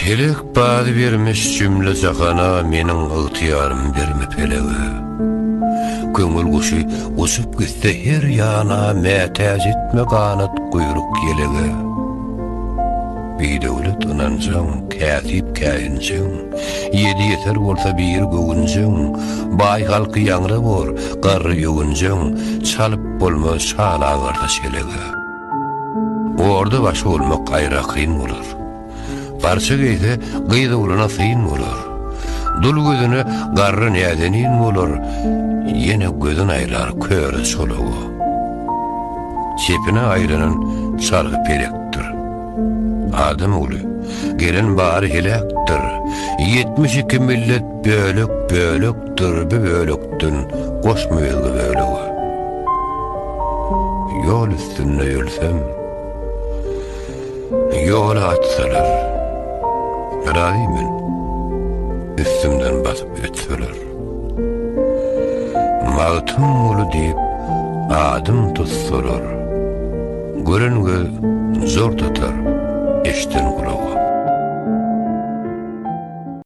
Pelek bazy bermiş jümle jahana meniň ygtyýarym berme pelege. Köňül guşy uçup gitse her ýana mätäç etme ganat guýruk ýelege. Bidöwlet ynanjaň, käsip käýinjeň, Ýedi ýeser bolsa biri göwünjeň, Baý halky ýaňra bor, garry öwünjeň, Çalyp bolmaz şal agarsa şelege. Orda başy bolmak aýra kyn bolar. Parça geýse gyz oglana syn bolar. Dul gözüne garry näzenin bolar, Ýene gözün aýlar köre çolaga. Çepine aýlanan çarhy pelekdir. Adam ogly, gelen bary heläkdir. 72 millet bölek-bölekdir, bir bölekden goşma özge bölege. Ýol üstünde ölsem, ýola atsalar, razy men, üstümden basyp ötseler. Magtymguly diýip adym tutsalar, Gören göz zor tutar, eşden gulaga.